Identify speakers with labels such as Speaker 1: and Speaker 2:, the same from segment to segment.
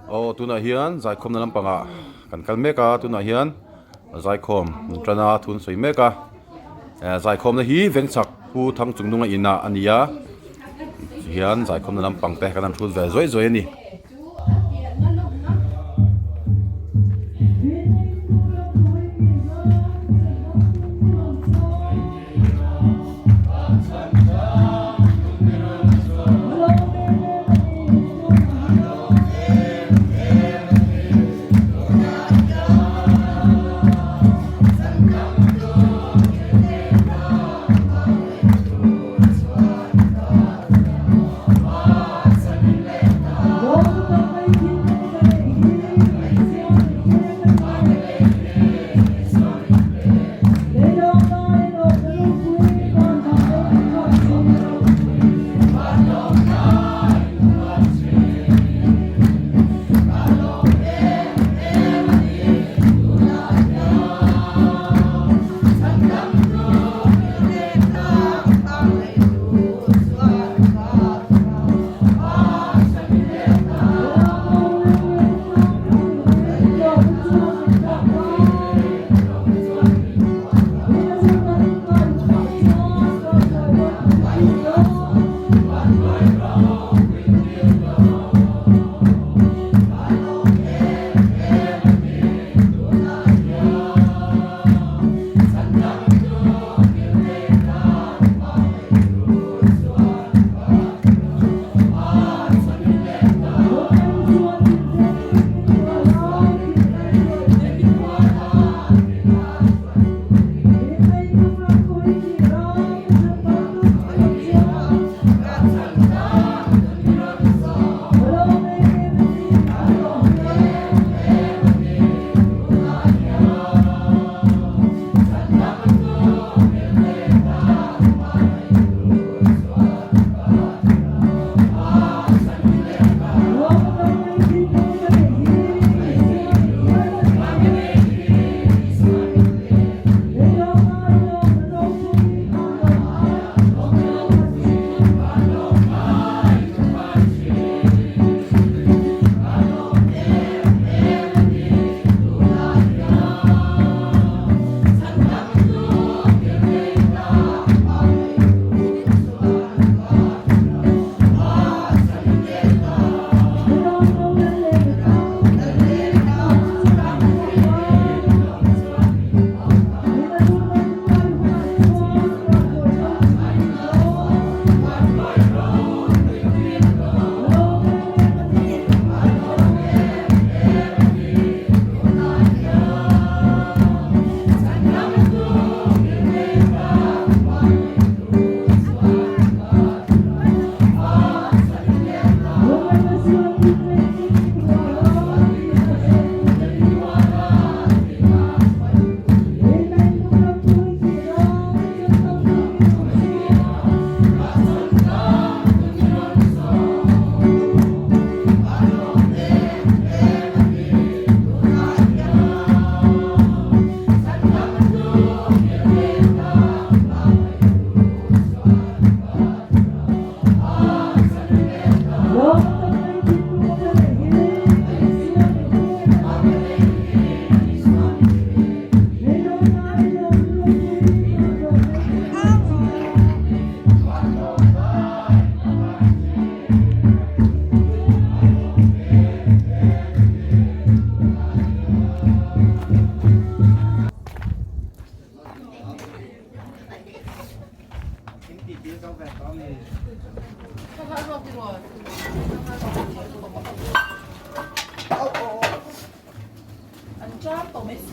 Speaker 1: Aw tunah hian zaikhawmna lampangah kan kal mek a tunah hian zaikhawm an tan a thu an sawi mek a eh zaikhawmna hi vengchhak pu thangchung nunga inah a ni a tihian zaikhawmna lampang te kan han hrut ve zuai zuai a ni.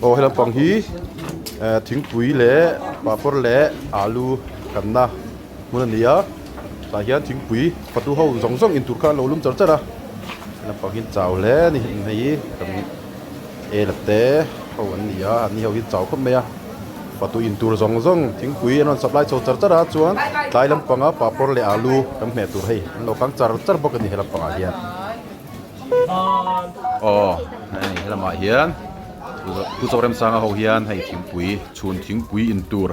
Speaker 1: Aw he lampang hi eh thingpui leh papawr leh alu kanna hmun a ni a tah hian thingpui fatu ho zawng zawng intur kha an lo lum char char a he lampang hi an chau hle a ni hei hi kan ela te ho an ni a an ni ho hi an chau khawp mai a fatu intur zawng zawng thingpui an rawn supply chho char char a chuan tlai lampanga papawr leh alu kan hmeh tur hei an lo kang char char bawk a ni he lampangah hian. Aw hei helamah hian pu Zoremsanga ho hian hei thingpui chhun thingpui in tur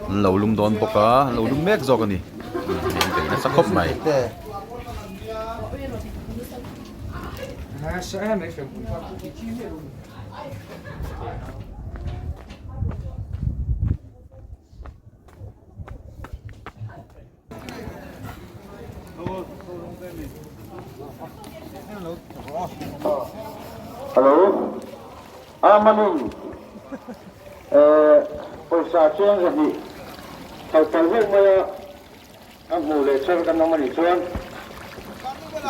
Speaker 1: an lo lum dawn bawk a an lo lum mek zawk a ni an bei nasa khawp mai.
Speaker 2: Hello, Amanin pawisa cheng 200 thal pal vek mai a, a hmuh leh char kan awm a nih chuan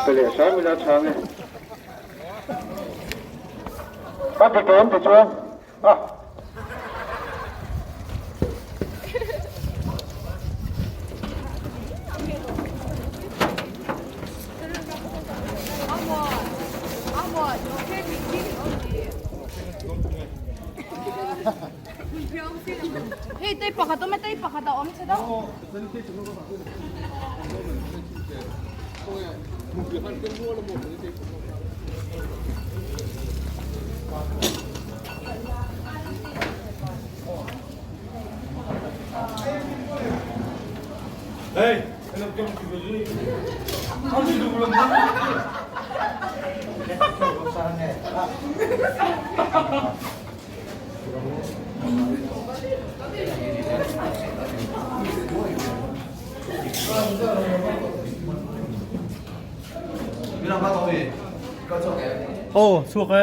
Speaker 2: pe leh hram ila chhang e. Ka ti tawm ti chuan a.
Speaker 3: Aw chhuak e.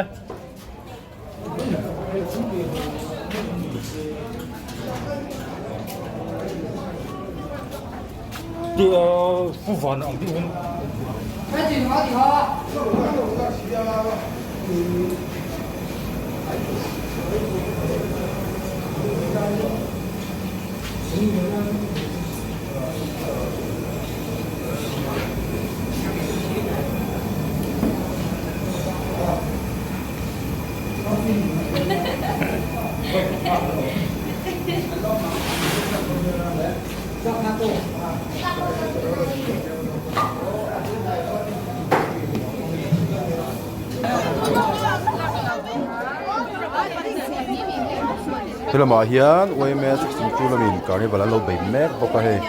Speaker 1: He lamah hian yma 16 lamin carnival an lo bei mek bawk a hei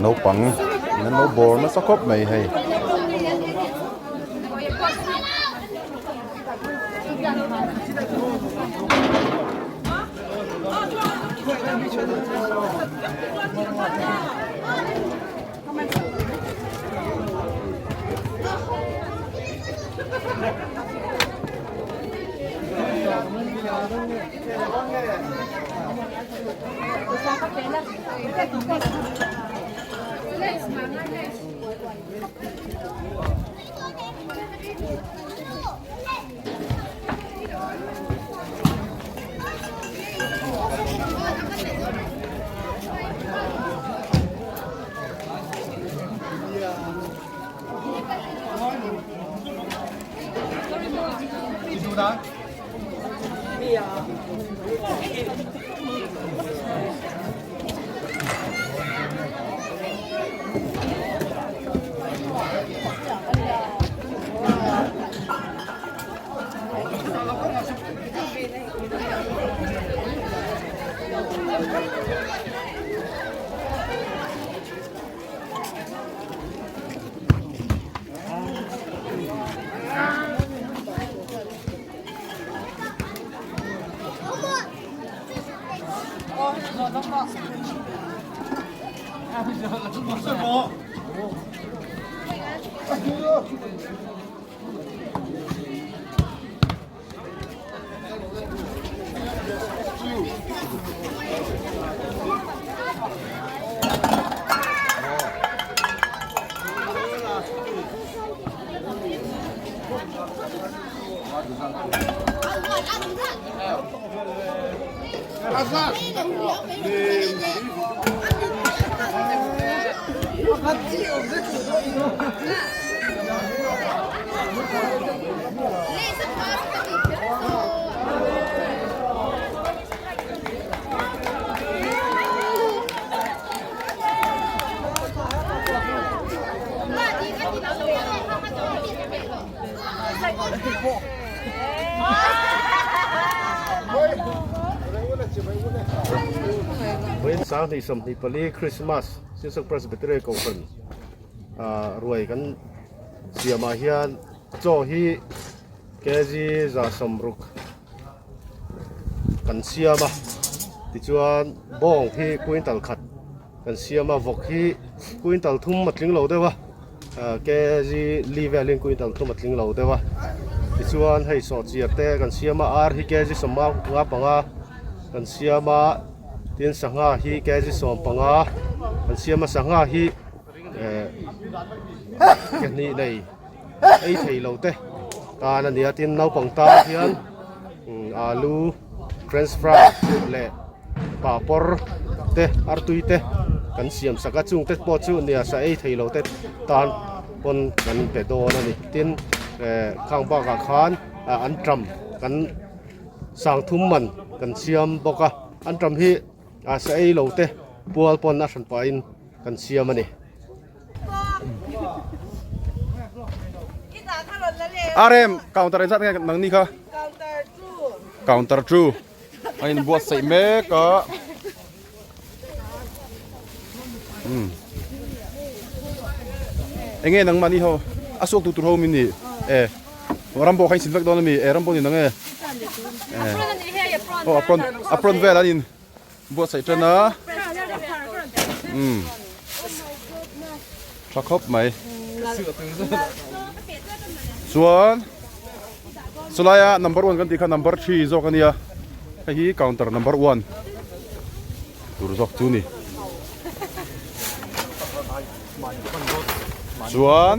Speaker 1: naupang in an lo bawr nasa khawp mai hei.
Speaker 3: Vawiin 2024 Christmas Silchar Presbyterian Kohhran ruai kan siamah hian. Chaw hi kg 160 kan siam a, tichuan bawng hi quintal khat kan siam a, vawk hi quintal thum a tling lo deuh a, kg li velin quintal thum a tling lo deuh a, tichuan hei sawhchiar te kan siam a, ar hi kg 55 kan siam a, tin sangha hi kg 15 kan siam a, sangha hi ke hnih nei ei thei lo te tan a nia tin naupang tan hian alu french fry leh papawr te artui te kan siam sak a chung te pawh chu nia sa ei thei lo te tan pawn kan pe dawn a ni tin eh khang bakah khan an ṭam kan sangthum man kan siam bawk a an ṭam hi a sa ei lo te pual pawn a hran pahin kan siam a ni.
Speaker 1: RM counter engzat nge nang ni kha? Counter 2. A in buatsaih mek a. Um. Enge nang mah ni ho? A suak tu tur ho min ni. E. Rambo kha in sin vek dawn ami? E rambo ni nang e. E. Oh apron apron vel an in buatsaih tan a umm tha khawp mai chuan chulaia number one kan tih kha number three zawk a nia hei hi counter number one tur zawk chu ni chuan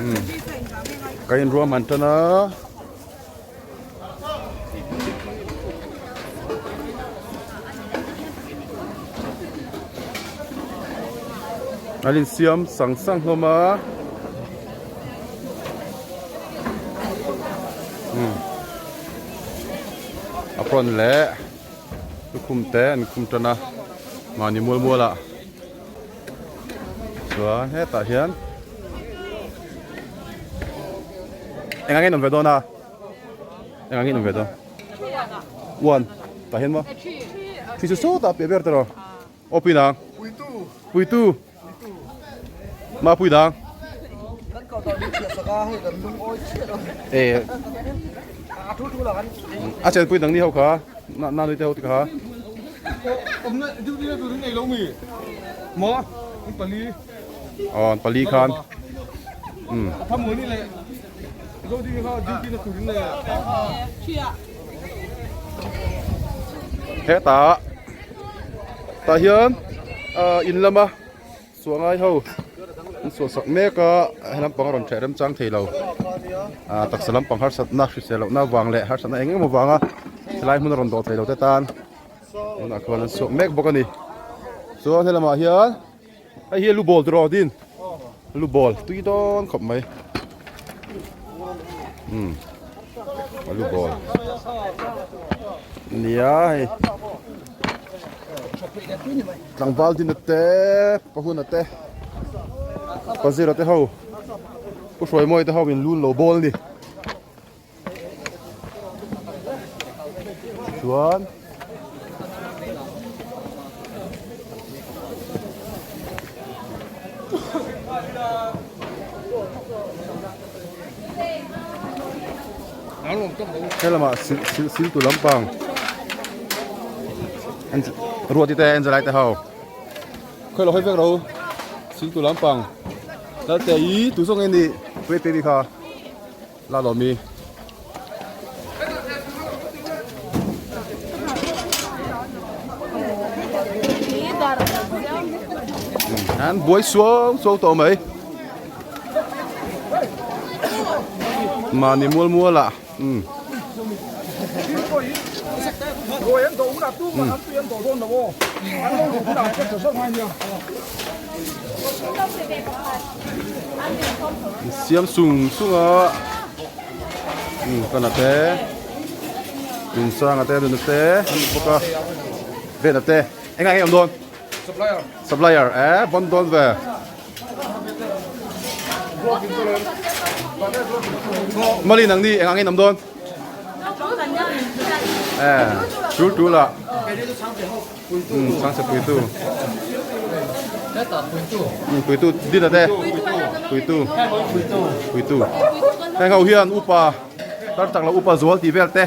Speaker 1: umm ka inruahman tan a. An insiam sang sang hlawm a umm a prawn leh lukhum te an khum tan a mahni mual mual ah chuan hetah hian eng ang in awm ve dawn a. Eng angin awm ve dawn? One. Tah hian maw? Thi chu sawtah piah ber tawh. Aw pui dang. Puitu. Ma pui dang. E. A chen pui dang ni ho kha. Na na nui te ho ti kha.
Speaker 4: Mo, pali.
Speaker 1: Aw, pali khan. Um. Hetah tah hian ah in lama suahngai ho an suah sak mek a he lampang a rawn ṭheh remchang thei lo ah taksa lampang harsatna hrisel lohna vang leh harsatna eng emaw vanga helai hmun a rawn dawh thei lo te tan tunah khuan an suak mek bawk a ni chuan helamah hian. Hei hi lu ball tiraw din lu ball tui dawn khawp mai umm a lu ball nia hei tlangval din a te pahun a te pazira te ho pu hruaimawi te ho in lu an lo ball a ni. Chuan helamah sil sil sil tu lampang an ruati te an zalai te ho khawi lo hawi vek ro sil tu lampang lalte i tu zawng nge ni pui te ni kha. La lo mi. An buai suau suau tawh mai. Mahni mual mual ah. Um. Siam sung sung a um kana te tunsanga te nuna te an ni bawk a vena te engah nge awm dawn supplier supplier eh bon dawn ve mali nang ni engah nge awm dawn eh tul tul ah um changchhe puitu um puitu dina te. Puitu. Puitu. Heng ho hian upa tar chak lo upa zual tih vel te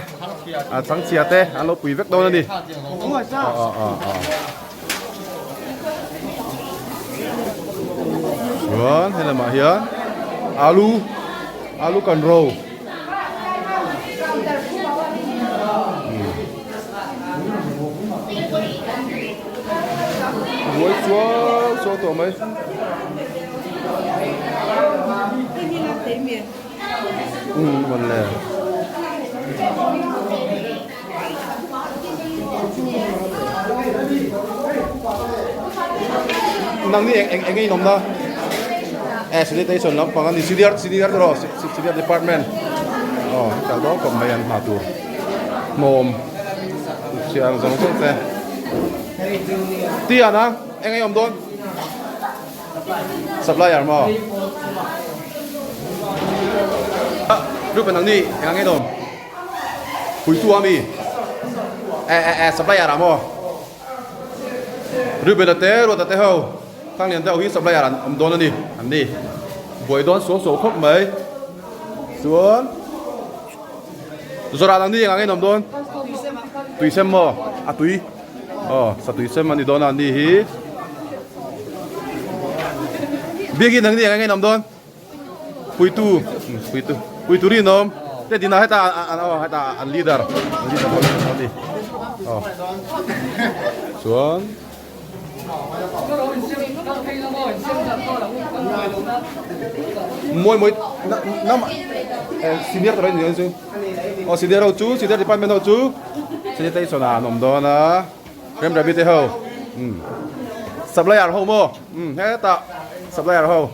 Speaker 1: a changchhia te an lo pui vek dawn a ni. A a a. Chuan he lamah hian alu alu kan ro. Buai chuau chuau tawh mai. Umm mawn le. Nang ni eng eng in awmna eh sanitation lampang a ni senior senior te rawh senior department aw heta dawn khawp mai an hna tur hnawm chhiar ang zawng zawng te Tian a eng ei awm dawn supplier maw Ruben nang ni eng ang ei awm. Puitu a mi? Eh eh eh supplier ah maw? Reuben a te Ruata te ho Thanglian te ho hi supplier an awm dawn a ni an ni. Buai dawn suau suau khawp mai. Chuan Zawrah nang ni engah nge in awm dawn? Tui sem maw? A tui. Aw sa tui sem a ni dawn a ni hi. Biakin nang ni engah nge in awm dawn? Puitu puitu puitu rin awm te dina heta an aw heta an leader an leader ho an ni aw chuan mawi mawi na nam senior tawh ni chu aw senior ho chu senior department ho chu sanitation ah an awm dawn a rem rabi te ho supplier ho maw hetah supplier ho.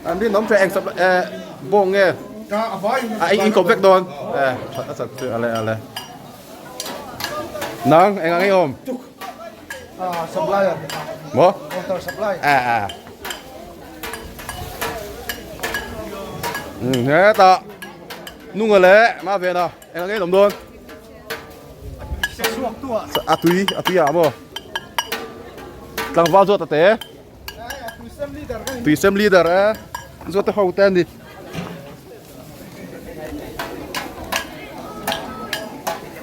Speaker 1: An rinawm tha eng sap eh bawng nge a eng inkawp vek dawn eh that a chat chu ale ale nang eng ang ei awm
Speaker 4: supplier
Speaker 1: maw
Speaker 4: water supply
Speaker 1: eh eh um hetah nunga leh ma vena eng ang ei awm dawn a tui a tui ah maw tlangval zawt a te Tuisem leader e zawt te ho te ani.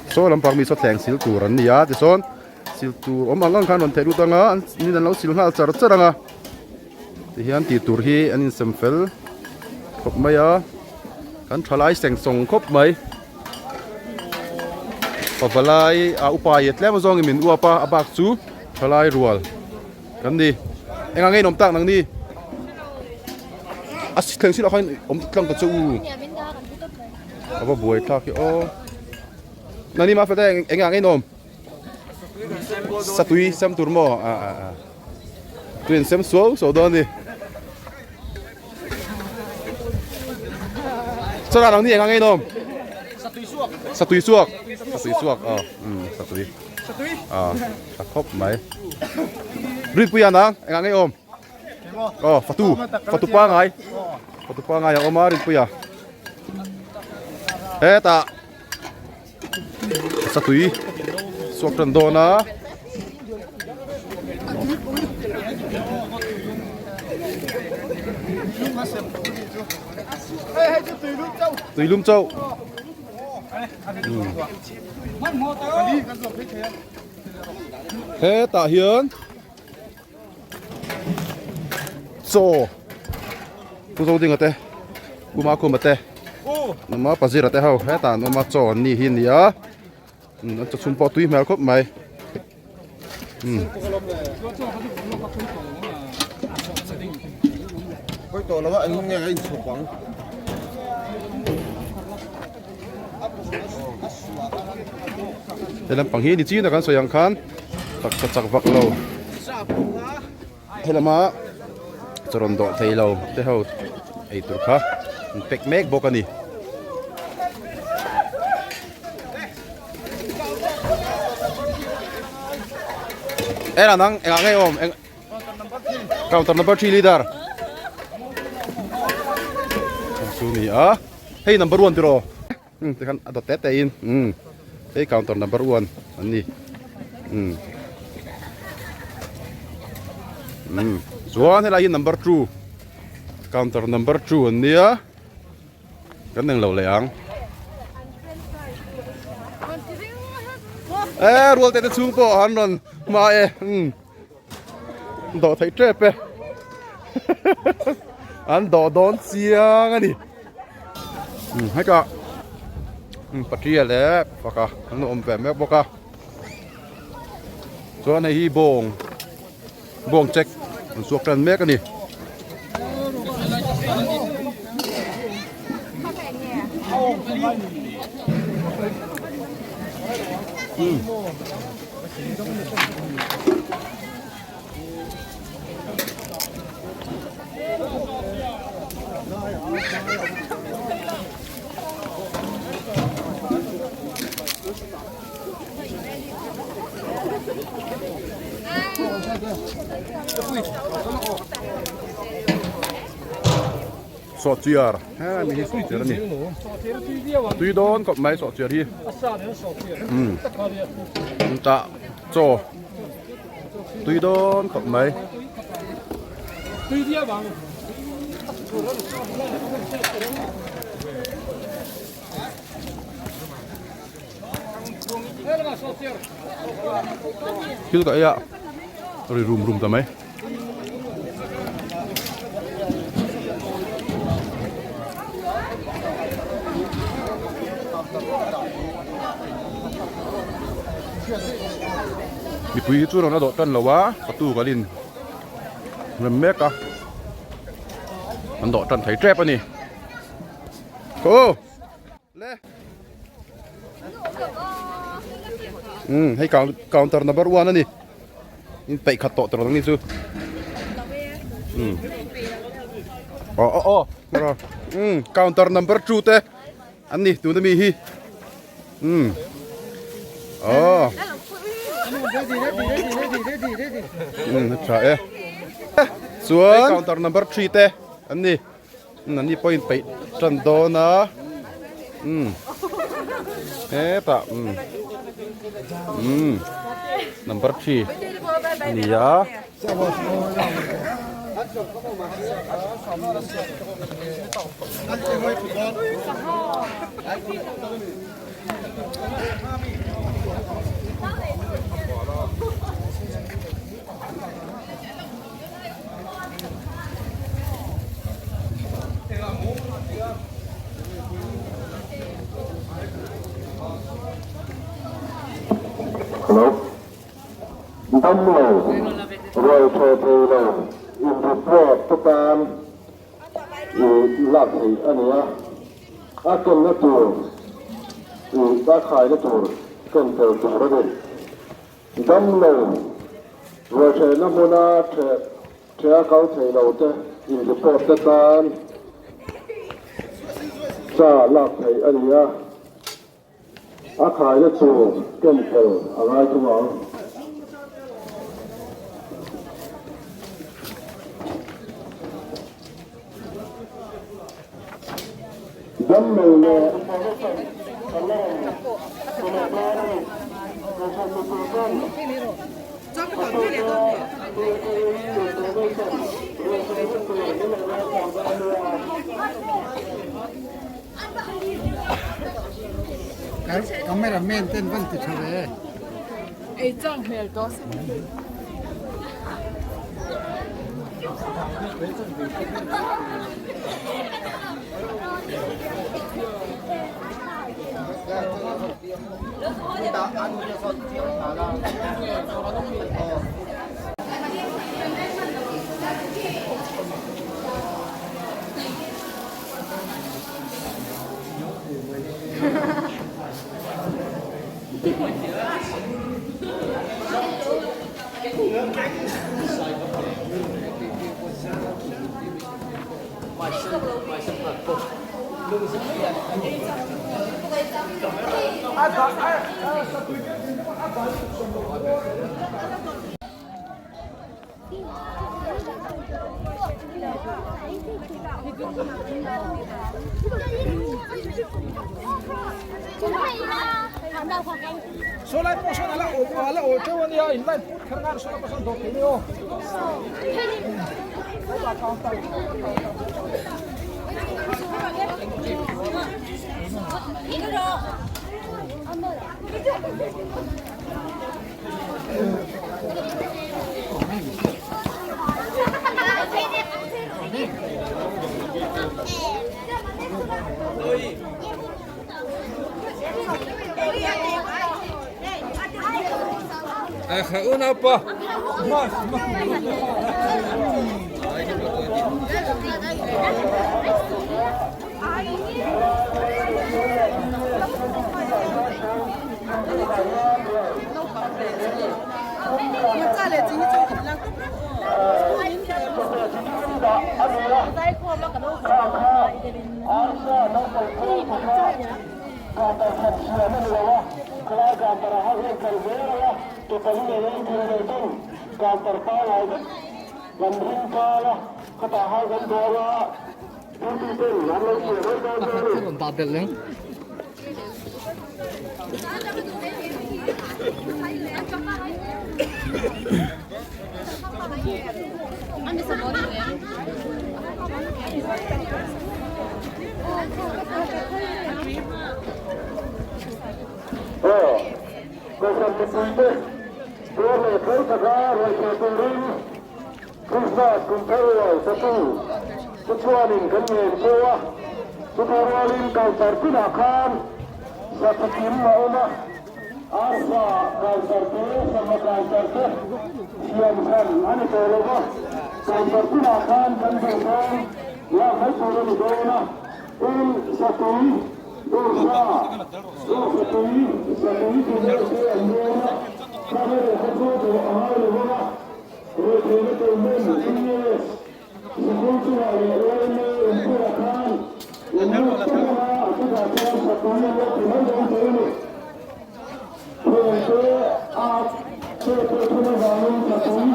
Speaker 1: Saw lampang mi saw thleng sil tur an ni a tisawn sil tur awm ang ang khan rawn theih lut anga an nin an lo sil nghal char char anga tihian tih tur hi an insem fel khawp mai a kan thalai seng sawng khawp mai pavalai a upa hi tlem azawngin min uap a a bak chu thalai rual. Kan ni. Engah nge in awm tak nang ni? A si thleng si loh khan awm tlang ta che u. A va buai thlak hi aw. Nang ni mafel te engah nge in awm? Satui sem tur maw? A a a. Tui an sem suau suau dawn a ni. Chawlh nang ni engah nge in awm? Satui suak. Satui suak. Satui suak. Aw. Um satui. Aw tha khawp mai. Rinpuia nang engah nge awm? Aw fatu fatu pangai. Fatu pangai a awm a Rinpuia. Hetah satui suak tan dawn a. Tui lum chauh. Hetah hian chaw Pu Zodinga te Pu Makhuma te Numa Pazira te ho hetah an awm a chaw an ni hi a ni a an chaw chhum pawh a tui hmel khawp mai. He lampang hi ni chin a kan sawi ang khan taksa chak vak lo he lama chaw rawn dawh thei lo te ho ei tur kha an pack mek bawk a ni. En ang nang engah nge awm eng counter number 3 leader chu ni a hei number 1 tiraw um tikhan a dawt te te in um hei counter number 1 an ni um um chuan helai hi number 2. Counter number 2 an nia. Kan eng lo leh ang. E rual te te chhung pawh an rawn hma e. Um. Dawh theih tep e. An dawh dawn chiang a ni. Um heka um patria leh faka an lo awm ve mek bawk a. Chuan hei hi bawng bawng check an suak tan mek a ni. Sawhchiar hemi hi sawhchiar a ni tui dawn khawp mai sawhchiar hi umm tah chaw tui dawn khawp mai. Thil ka ei a ri rum rum ta mai. Mipui hi chu rawn a dawh tan lo a fatu kan in rem mek a an dawh tan thei tep a ni. Aw. Le. Um hei counter number 1 ani. In peih khat tawh tur ang ni chu. Um. Oh oh oh. Um counter number 2 te an ni tuna mi hi. Um. Oh. Um tha e. Chuan counter number 3 te an ni. An ni pawhin peih tan dawn a umm hetah umm umm number 3 a ni a.
Speaker 2: Hello. Damlo, rual thaw thei lo, in report te tan i lak theih a ni a, a kenna tur i a khaina tur ken tel tur a ni. Damlo, rualṭhehna hmuna ṭheh ṭheh a kal thei lo te in report te tan cha lak theih a ni a, a khaina tur ken fel a ngai thung ang. Damlo leh
Speaker 4: Cameraman ten van ti tha ve.
Speaker 5: Ei chang hmel tawh si.
Speaker 4: Sawlai pawh sawn ala awm ala awl teuh ania in line put kher ngan sawlai pawh sawn dawr thei mai aw.
Speaker 2: Kohhran mipuite tuar leh fel taka ruaitheh turin Krismas kum thar ruai satu chu chuanin kan ngen pawh a, chutih rualin counter tinah khan sathu kim a awm a, arsa counter te, sangha counter te siam hran a ni tawh lo va, counter tinah khan kan duhzawng lak mai tur a ni dawn a, tin satui Dawrsa, Dawrsa tui, satui tih vel te an dawn a, kha erawh kha chu duh a ngai lo vang a, Ruaithehna tel hmun PS sikul chungah leh yma inpurah khan in lut tlat anga chutah chuan satui an lo ti mai dawn che a ni. Thiante a che pawh thum avangin satui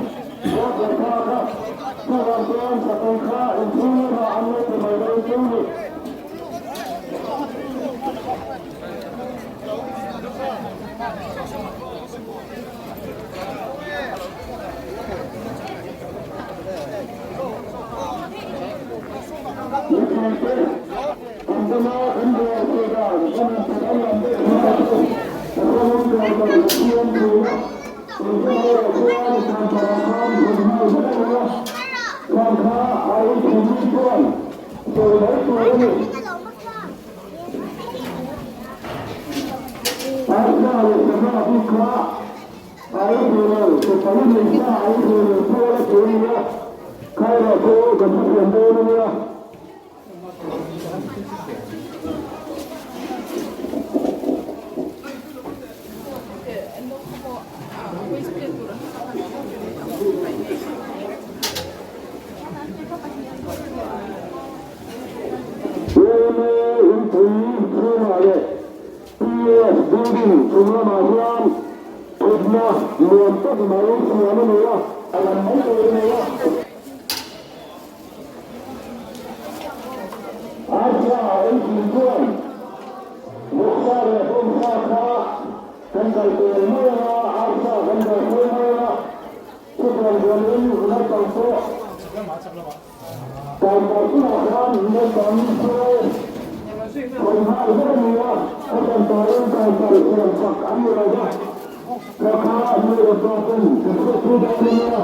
Speaker 2: ruat leh phak a, chuvang chuan satui kha inchhung lamah an lo ti mai dawn che a ni. PS building chung lamah hian thutna nuam tak mai siam a ni a, a lam mai tur a ni a. Arsa ei thin chuan vawksa leh bawngsa kha kan kal pel mai ang a, arsa kan dah fo mai ang a, chutiang chuanin naupang pawh Tlangval chungah khan naupang hruai hawi nghal vek a ni a, a tlangvalin tlangval siam chak an ni lo va, kha kha nu leh pa ten ka hriatpui dawn a nia.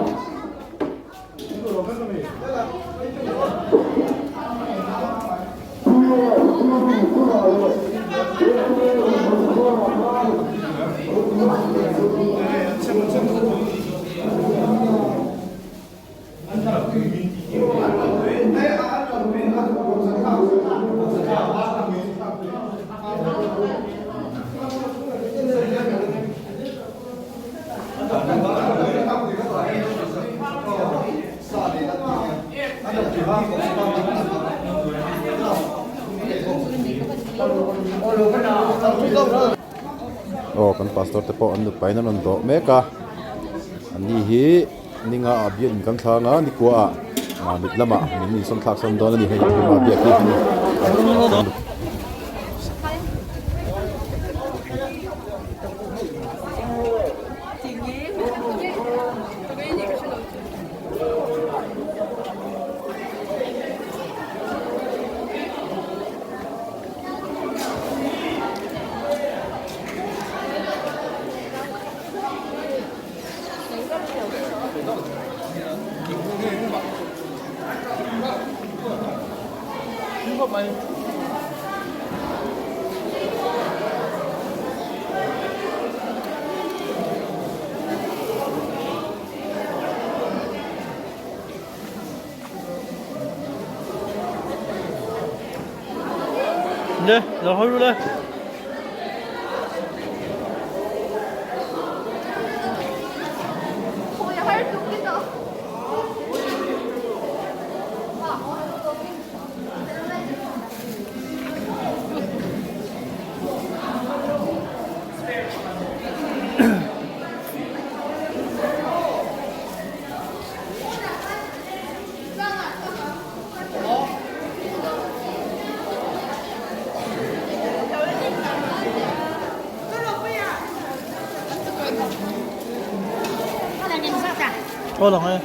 Speaker 1: Aw kan pastor te pawh an nupain an rawn dawh mek a an ni hi. Ninga ah biak in kan thlang a, nikua ah ah mit lamah min insawm thlak sawn dawn a ni hei hma biak hi a ni.
Speaker 6: khawp mai.
Speaker 7: Le, lo hawi ru le. Aw lang e.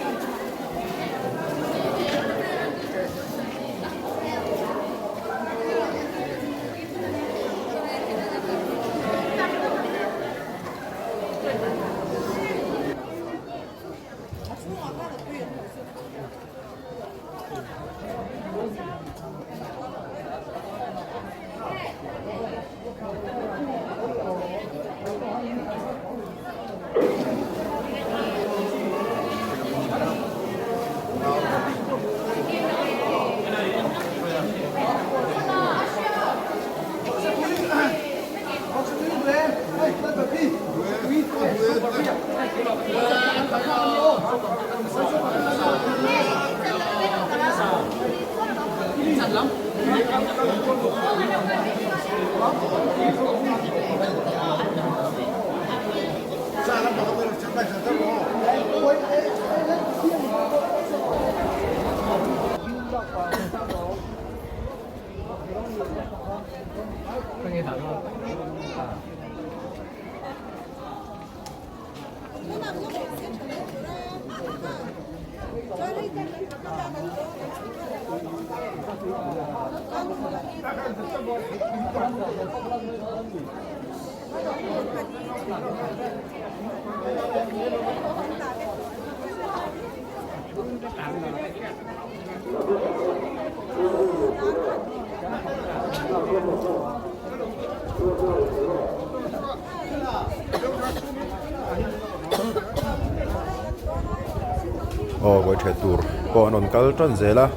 Speaker 1: Aw vawi that tur pawh an rawn kal tan zel a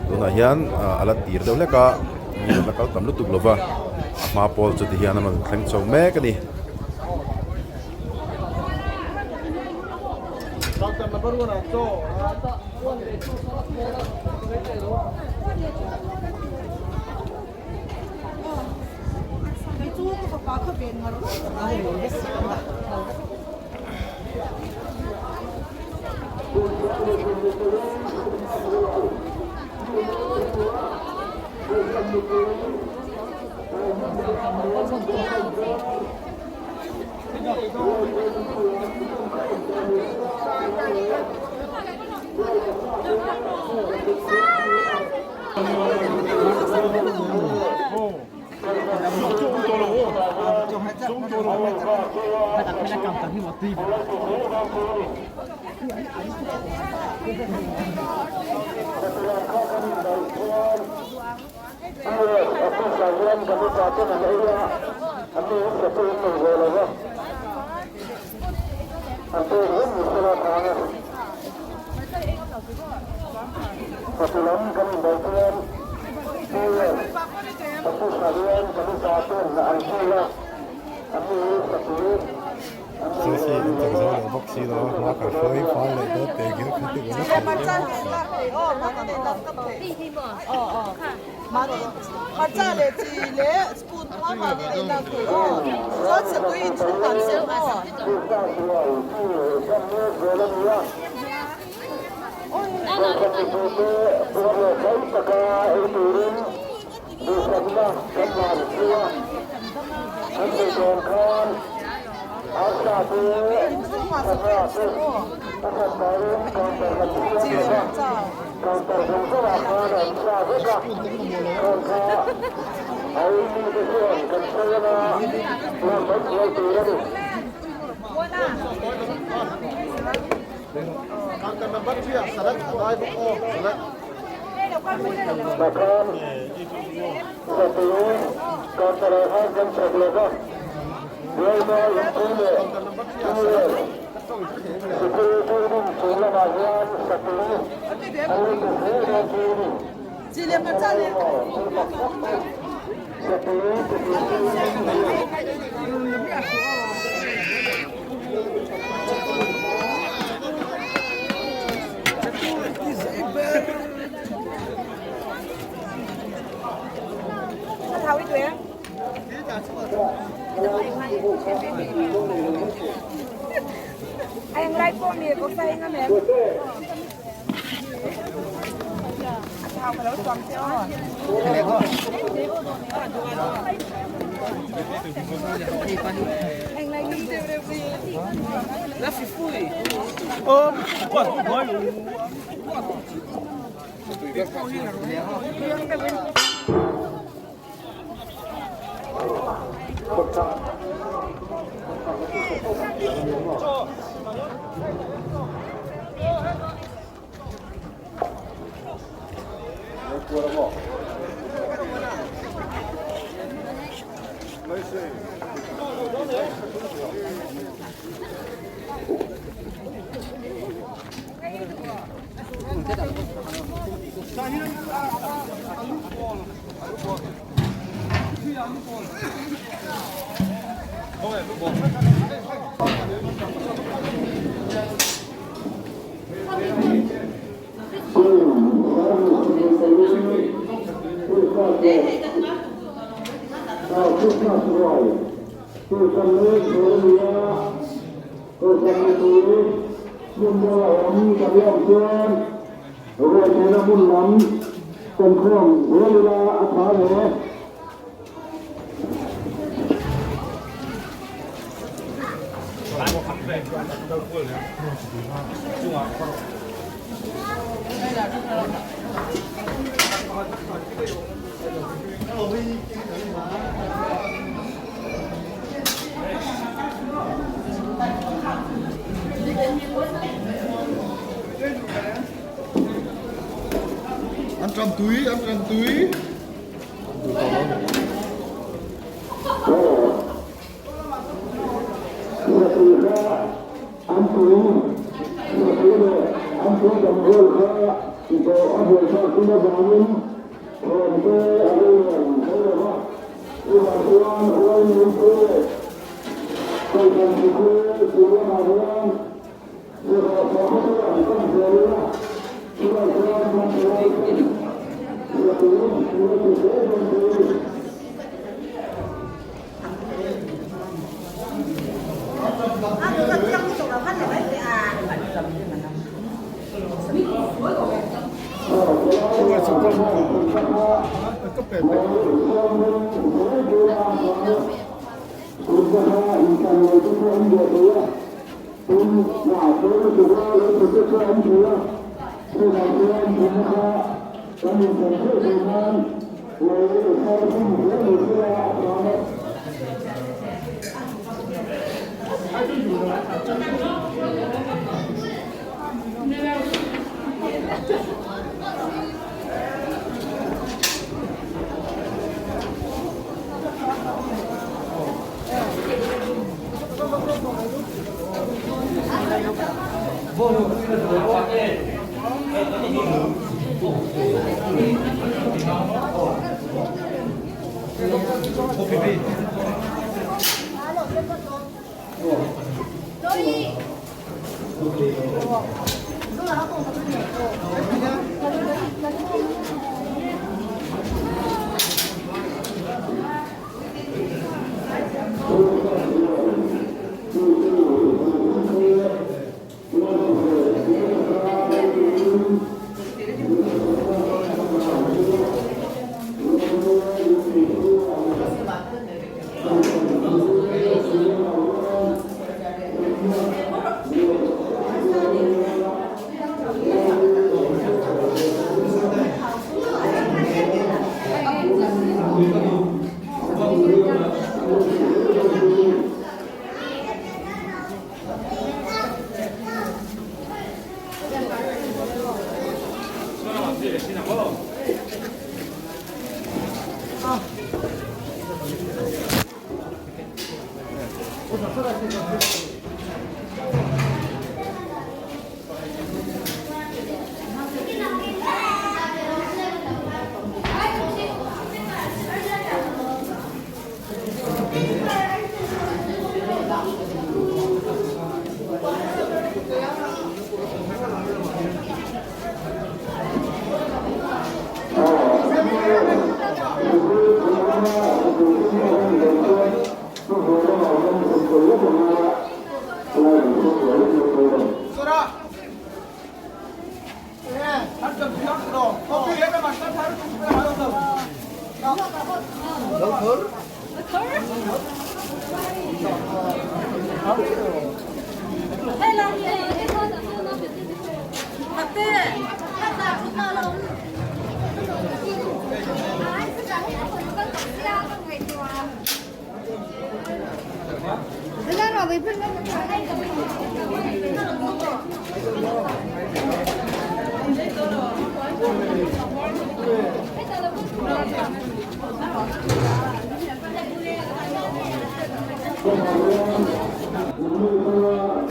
Speaker 1: tunah hian a la tir deuh hlek a mi an la kal tam lutuk lo va a hma pawl chu ti hian an rawn thleng chho mek a ni.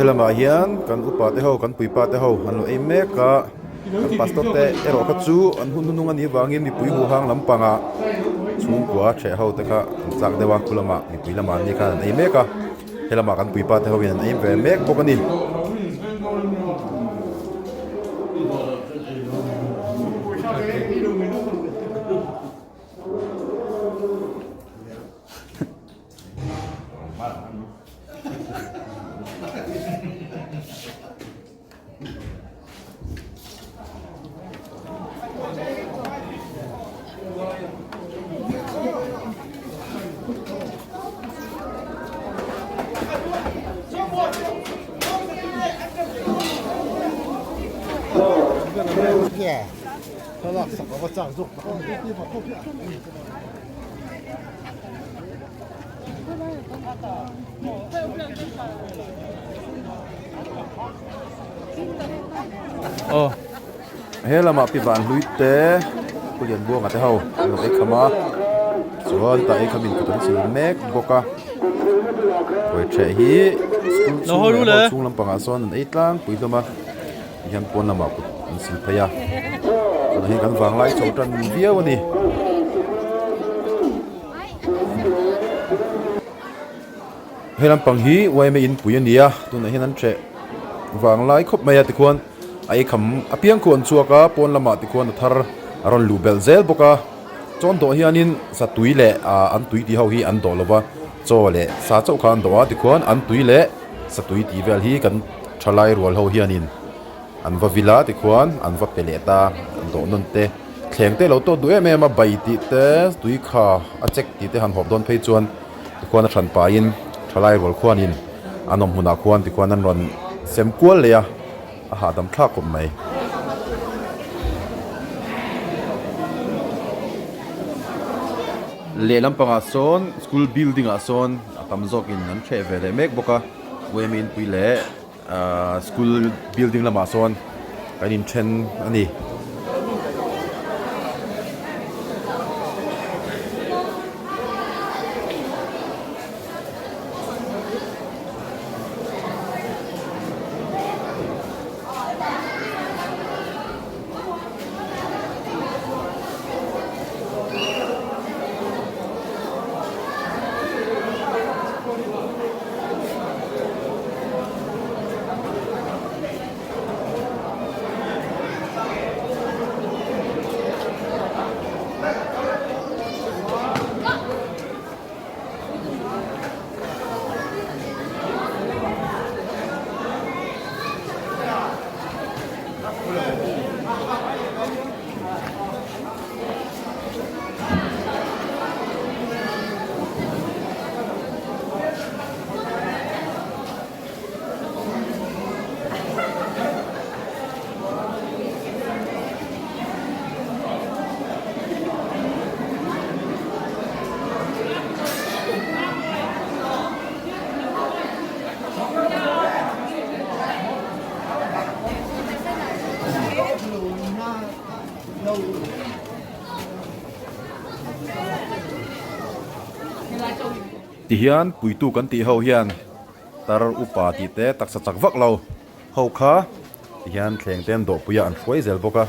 Speaker 1: Helamah hian kan upa te ho kan puipa te ho an lo ei mek a kan pastor te erawh kha chu an hun hnung anih avangin mipui huhang lampangah chhungkua ṭheh ho te kha an chak deuh a khu lamah mipui lamah an ni khan an ei mek a helamah kan puipa te ho in an ei ve mek bawk a ni. He lamah pi van hlui te pu lian buanga te ho an lo ei kham a chuan tah ei khamin kut an sil mek bawk a ruai ṭheh hi school chhung leh hall chhung lampangah sawn an ei tlangpui hlawm a tihian pawn lamah kut an sil phei a tunah hian kan vanglai chho tan viau a ni. He lampang hi yma inpui a ni a tunah hian an ṭheh vanglai khawp mai a tikhuan a ei kham apiang khu an chhuak a pawn lamah tikhuan a thar a rawn luh belh zel bawk a chawn dawh hianin satui leh ah an tui tih ho hi an dawh lo va chaw leh sa chauh kha an dawh a tikhuan an tui leh satui tih vel hi kan thalai rual ho hianin an va vil a tikhuan an va pe leh ta an dawh nawn te thleng te lo tawt duh em em a bai tih te tui kha a chek tih te han hawp dawn phei chuan tikhuan a hran pahin thalai rual khuanin an awm hmunah khuan tikhuan an rawn sem kual leh a a hahdam thlak khawp mai. Lehlam pangah sawn school building ah sawn a tam zawkin an hreh ve leh mek bawk a yma inpui leh Ahh school building lamah sawn kan inthen a ni. Tihian puitu kan tih ho hian tar upa tih te taksa chak vak lo ho kha tihian thleng te an dawhpui a an hruai zel bawk a.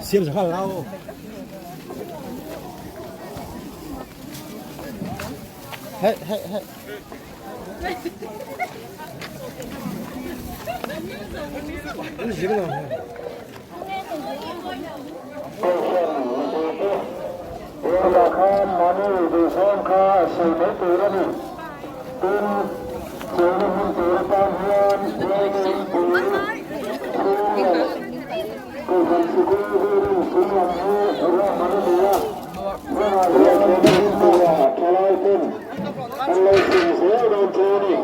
Speaker 3: Siam sa nghal lau. Hey hey hey.
Speaker 2: Tunah khan mahni duhzawng kha a sawi mai tur a ni. Tin, chawlhna hmun tur atan hian Laimin pui chhung leh Kohhran sikul building chung lam hi ruahman a ni a. Hmunah hian hmun tura thalai ten an lo chhun zel dawn chu a ni.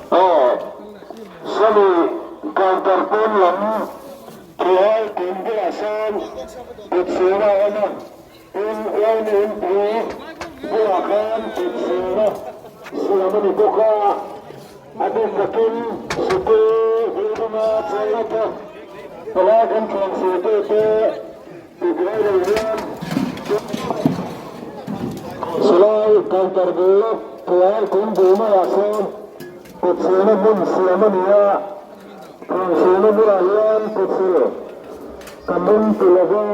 Speaker 2: Aw, sawmi counter pawn lam thuhai kum bulah sawn kut silna a awm a, tin uaimi inpui bulah khan kut silna siam a ni bawk a, a bik takin sikul building a chawlhna te palai kan thlan siltute Tibuai lo hian silai counter bul pual kung bul maiah sawn kut silna hmun siam a ni a, thawng silna hmunah hian kut sil kan rawn ti lova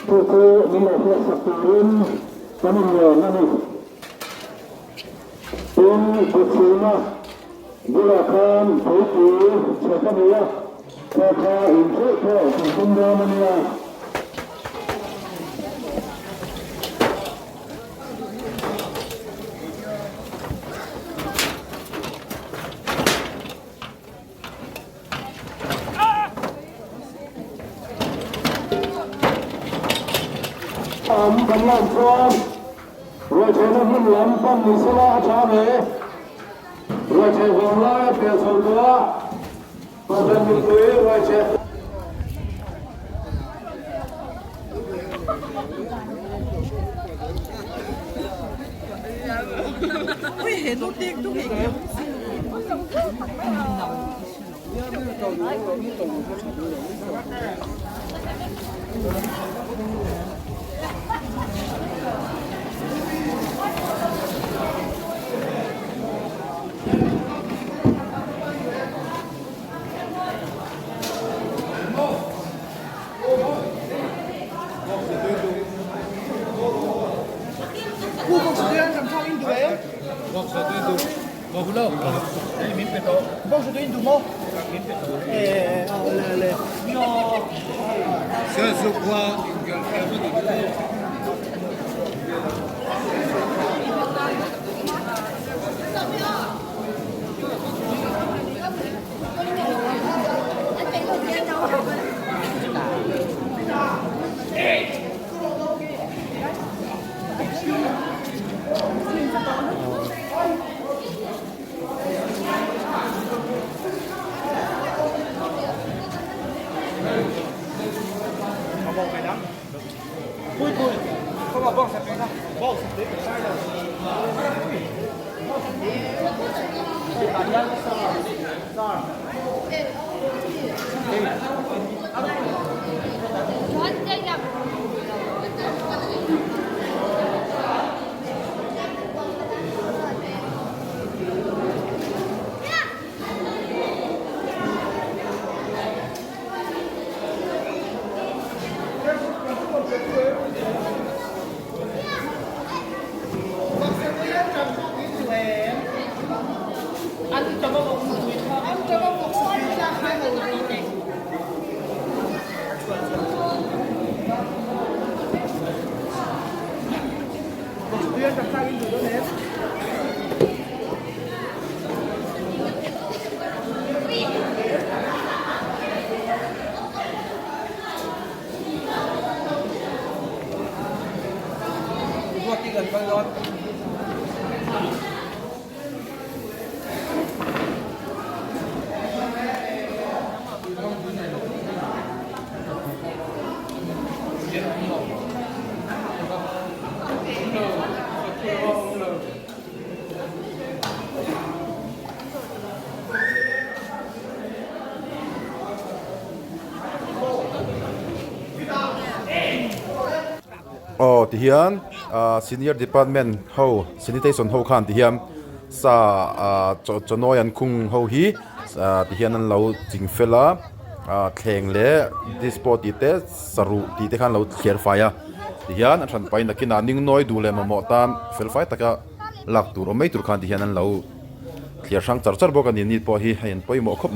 Speaker 2: chu chu min lo hriatsak turin kan inngen a ni. Tin, kut silna bulah khan theipui chhep a ni a. Khaw kha in theuh pawh kan tum dawn a nia. Am kan lan chuan ruaithehna hmun lam pan ni sela a tha ve. Ruaitheh vang laia pel chho tawh a. Kohhran mipui ruaicheh.
Speaker 1: Aw tihian ah senior department ho sanitation ho khan tihian sa ah chaw chawnawi an khung ho hi ah tihian an lo ching fel a ah thleng leh dispo tih te saruh tih te khan an lo thliar fai a tihian a hran pahin nakinah ningnawi duh leh mamawh tan fel fai taka lak tur awm mai tur khan tihian an lo thliar hrang char char bawk a ni ni pawh hi hei an pawimawh khawp.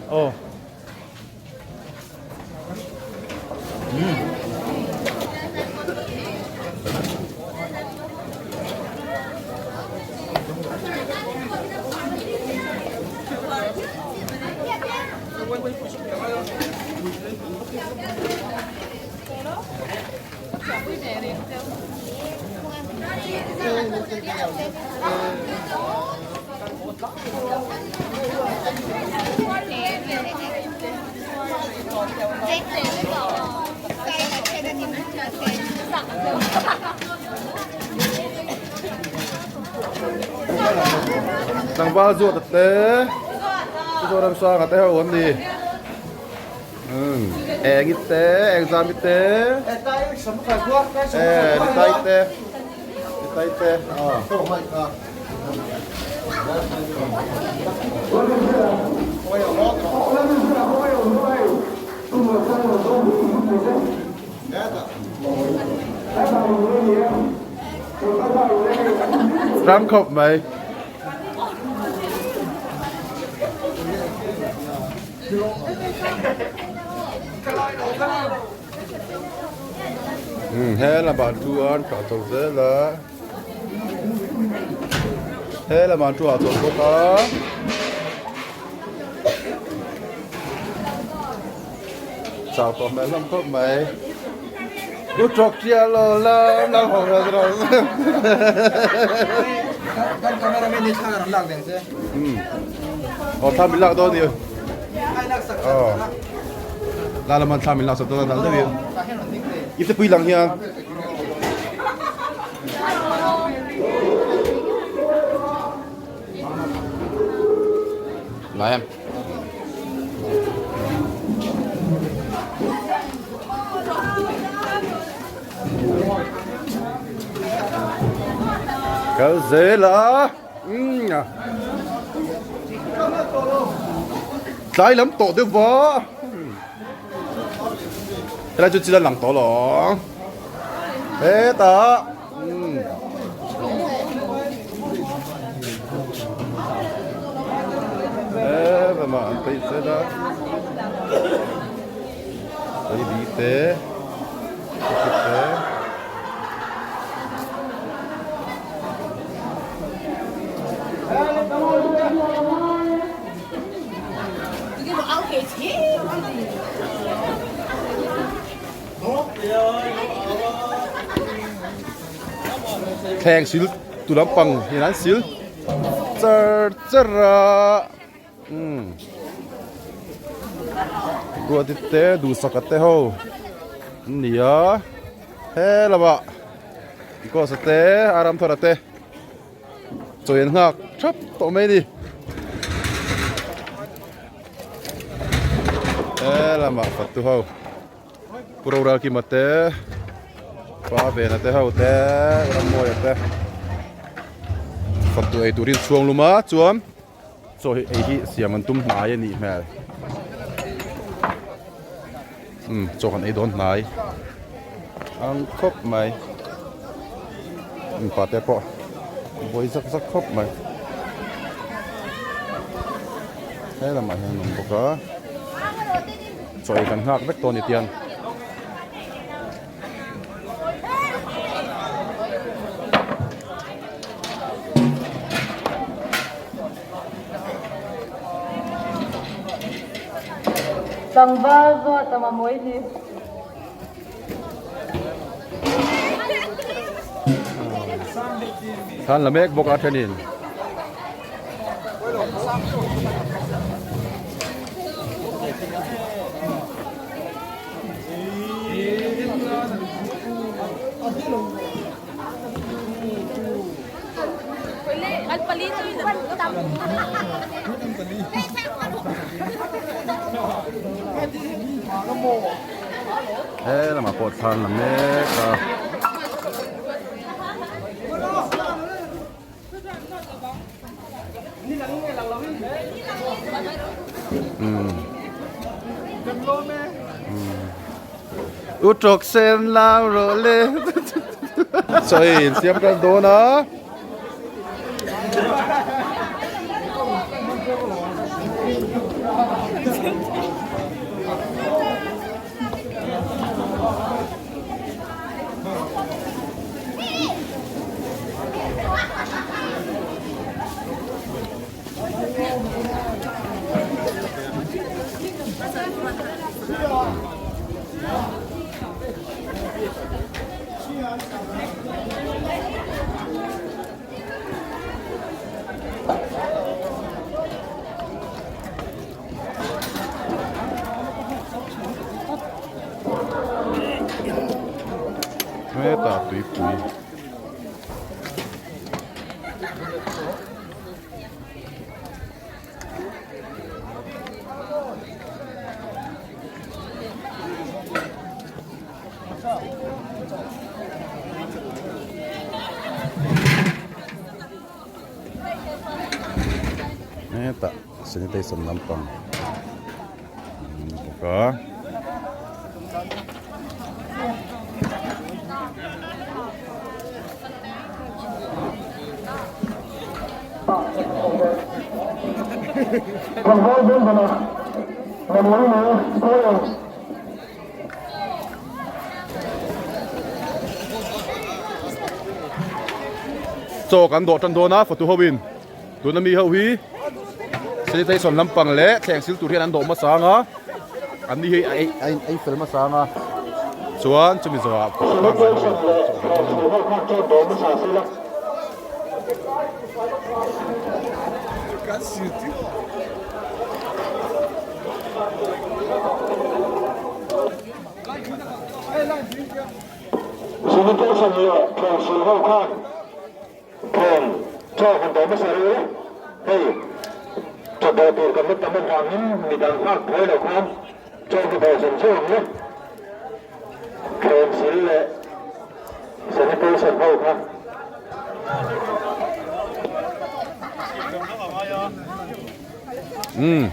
Speaker 1: Aw. Tlangval zuat a te Zoramsanga te ho an ni eng i te eng zam i te e ni tai te ni tai te Ram khawp mai. He lamah chuan tah chho zel a he lamah chu a chho bawk a. Chau tawh hmel hlawm khawp mai. U tawk chiah lo lam lam ho ro ro.
Speaker 4: Kan cameraman hi thla kan lak deng che.
Speaker 1: Um. Aw thla min lak dawn ni.
Speaker 4: Ai lak sak
Speaker 1: Aw. La laman thla min lak sak dawn a dal deuh in. Ipte pui lang hian. Lai em. Kal zel a umm a tlai lam tawh deuh va helai chu chil a lang tawh lo hetah umm helamah an peih zel a baby te te. Thleng sil tu lampang hian an sil char char a umm ruati te duhsaka te ho an ni a he lamah Ghost a te a Ramthar a te chawi an nghak thap tawh mai a ni he lamah fatu ho Pu Roralkima te Pa Vena te ho te Rammawia te fatu ei turin chhuang lum a chuan Chaw hi ei hi siam an tum hnai a nih hmel. Umm chaw kan ei dawn hnai ang khawp mai. Mipa te pawh buai zak zak khawp mai. He lamah hian an awm bawk a. Chaw ei kan nghak vek tawh a ni tiang.
Speaker 5: Tlangval zawt a mamawih ni.
Speaker 1: Thlan la mek bawk a thenin. He lamah pawh thlan la mek a. U tawk sen lau rawh le chaw in siam tan dawn a. Hetah tuipui Hetah sanitation lampang a ni bawk a. Chaw kan dawh tan dawn a fatu ho in tuna mi ho hi sanitation lampang leh thleng sil tur hian an dawh hmasa ang a an ni hi a ei a in ei fel hmasa ang a chuan chumi zawhah pangngai ho in chaw kan dawh dawn a ni.
Speaker 2: Sanitation leh thlengsil ho khan thleng chaw han dawh hmasa rih ila, hei chaw dawh tur kan la tam avangin midang nghak buai lo khan chaw hi dawh zawng zawng ang le. Thlengsil leh sanitation ho kha.
Speaker 1: Umm.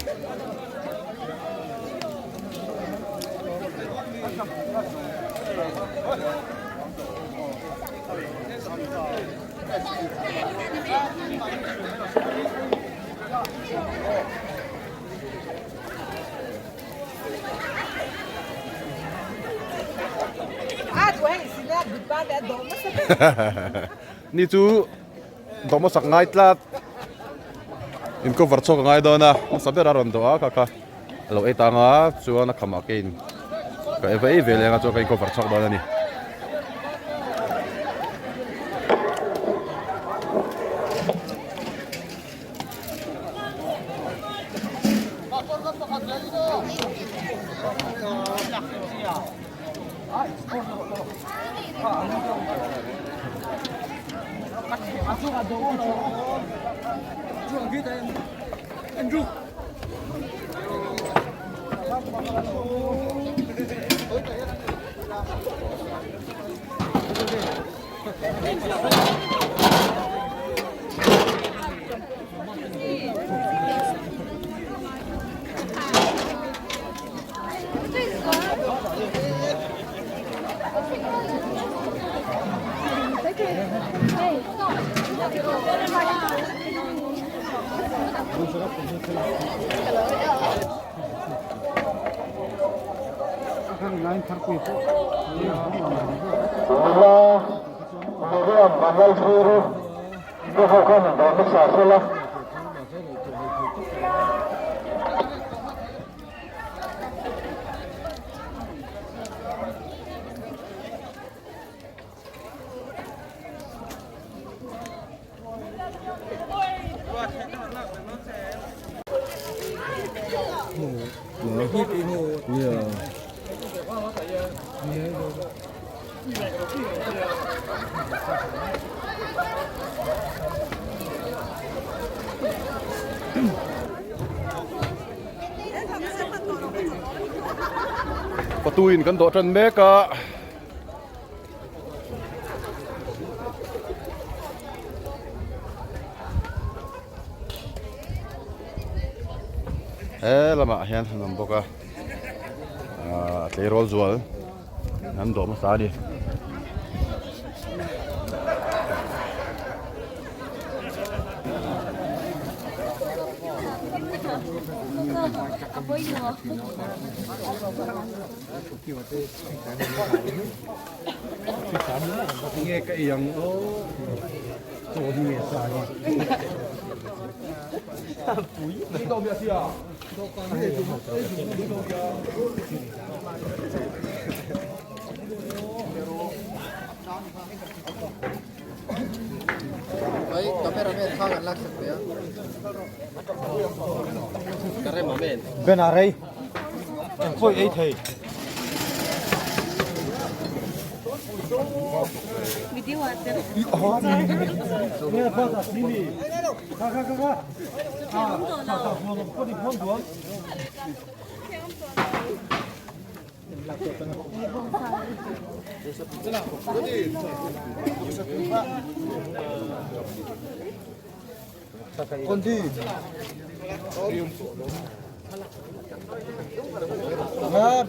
Speaker 1: Ni chu dawh hmasak ngai tlat in cover chhuak a ngai dawn a hmasa ber a rawn dawh a kha kha a lo ei tang a chuan a khamah ke in ka eva ei ve leng a chuan ka in cover chhuak dawn a ni.
Speaker 2: Nula Miriam Vanlalthiri te ho khan in dawr hmasa sela.
Speaker 1: Patuin kan dawh tan mek a. He lamah hian an awm bawk a ahh tleirawl zual an dawh hmasa a ni.
Speaker 7: Ben a rei eng pawh i ei thei.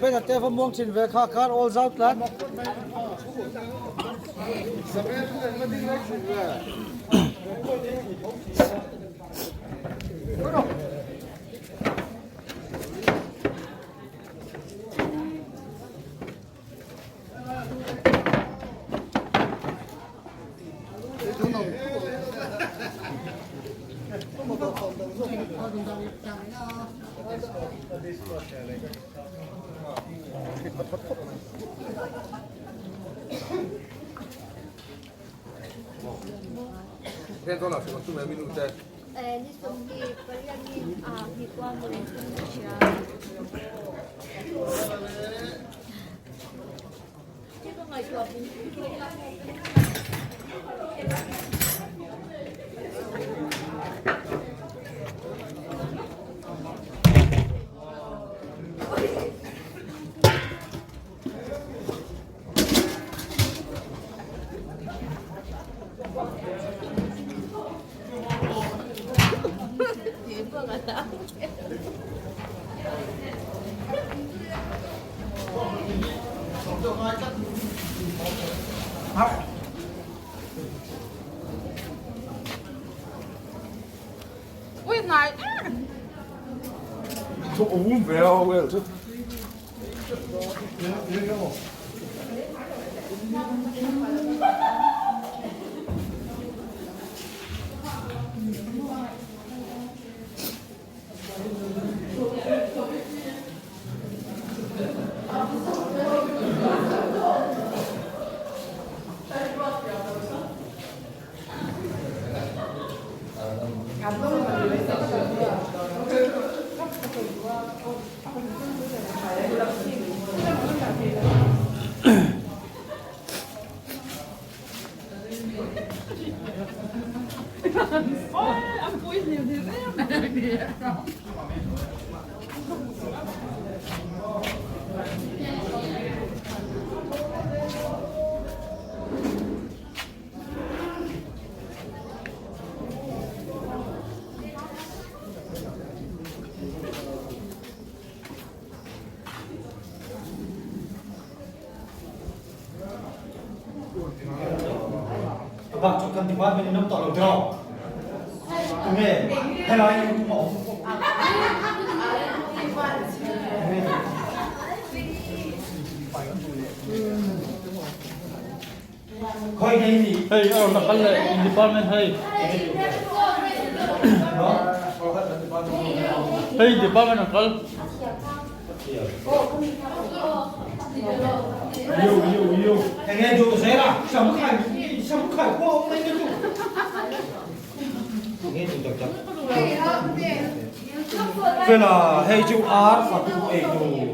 Speaker 7: Ben a te va muang thin ve kha kar all zau tlat. Bak chu kan department in awm tawh lo tiraw? Tunge helai tum a awm? Khawi nge i nih?
Speaker 6: Hei a rawn la kal leh in department hei. Hei department a kal.
Speaker 7: Yu yu yu. Enge duh zel a? Sam khai sam khai pawh awm mai ka duh. Enge duh tak tak. Fela hei chu ar fatu ei tur.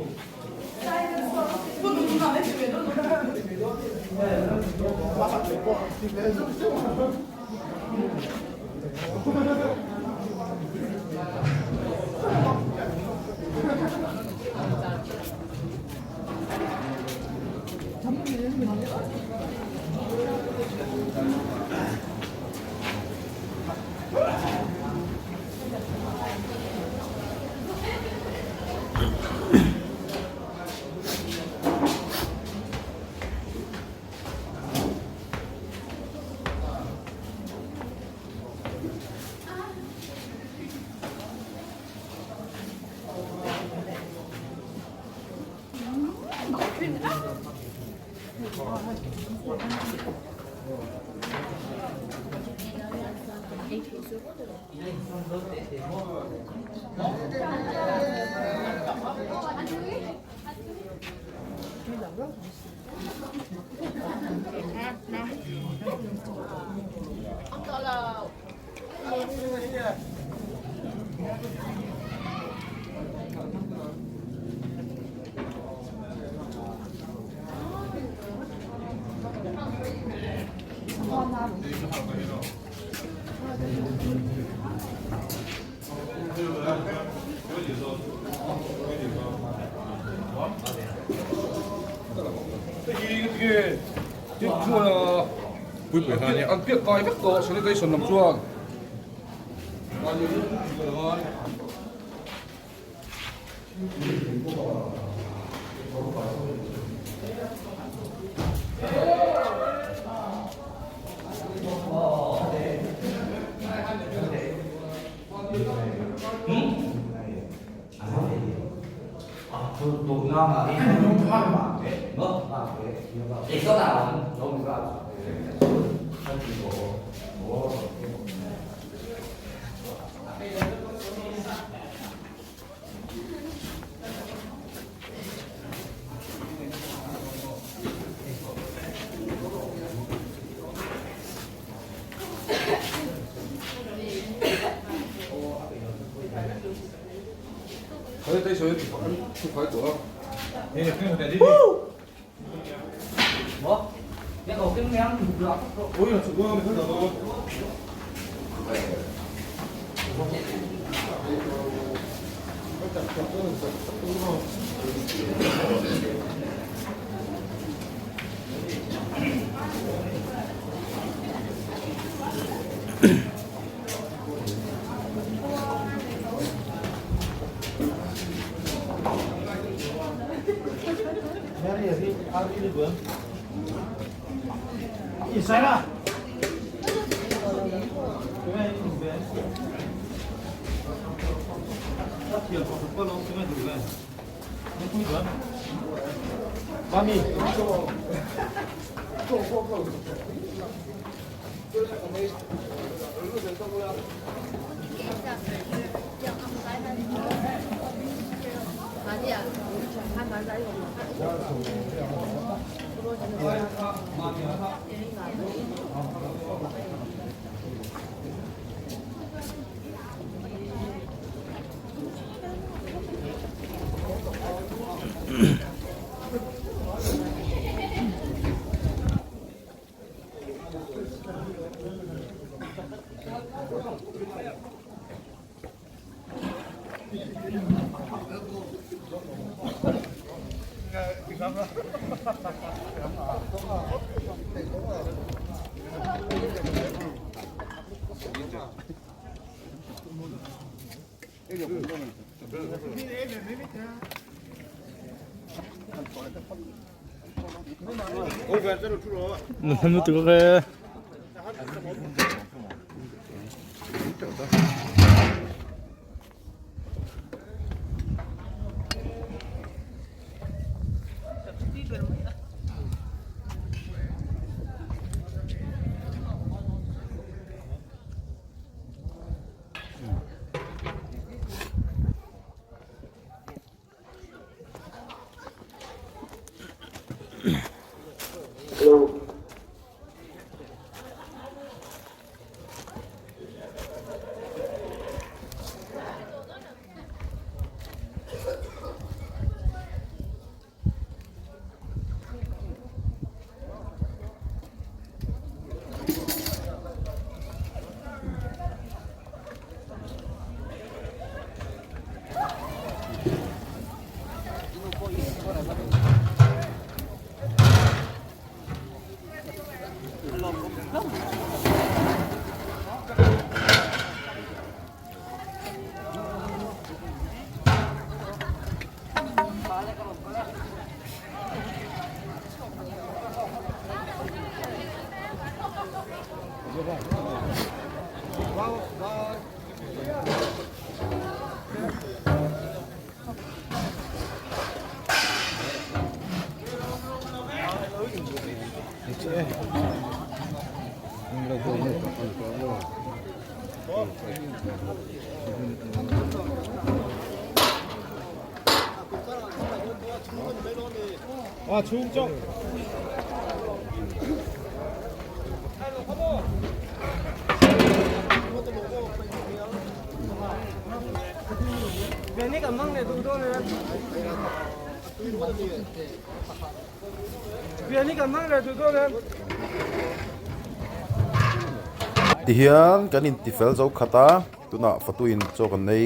Speaker 1: Tihian kan intifel zo khat a tunah fatuin chaw kan nei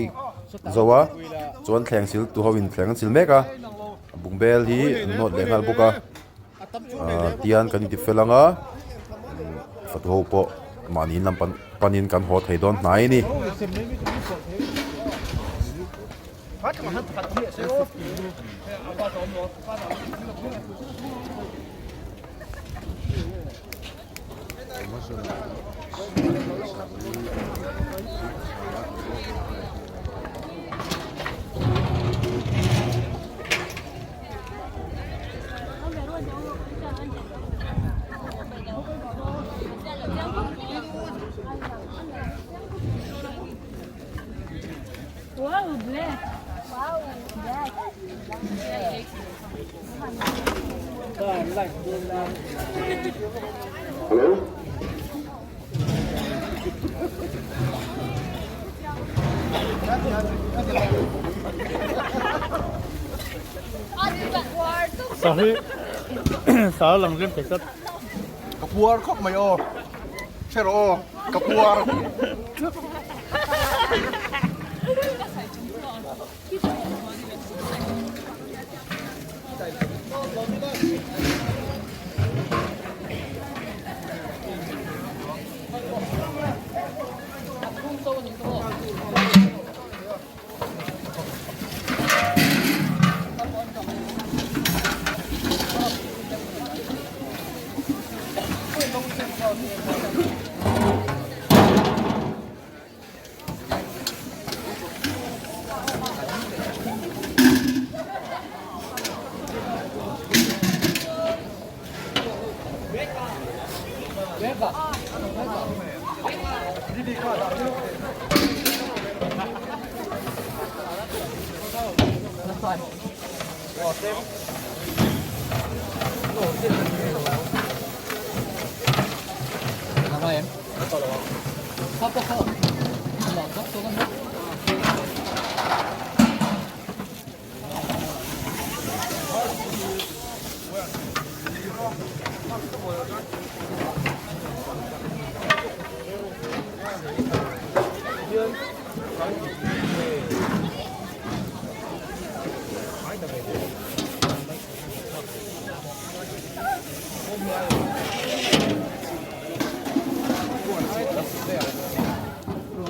Speaker 1: zo a chuan thleng sil tu ho in thleng an sil mek a bungbel hi an nawt leh nghal bawk a ahh tihian kan intifel ang a fatu ho pawh mahni in lam panin kan haw thei dawn hnai a ni.
Speaker 6: Sa hi sa lang rim thei tlat.
Speaker 1: Ka puar khawp mai aw. Hre rawh aw. Ka puar.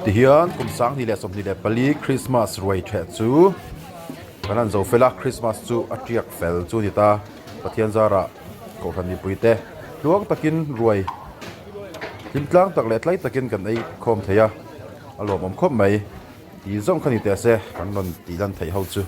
Speaker 1: Tihian kum 2024 Christmas ruai theh chu kan han zo fel a, Christmas chu a tiak fel chu a ni ta. Pathian zarah Kohhran mipui te tluang takin ruai hlim tlang tak leh tlai takin kan ei khawm thei a, a lawmawm khawp mai. Tih zawng kha ni teh se kan rawn tih lan theih ho chu.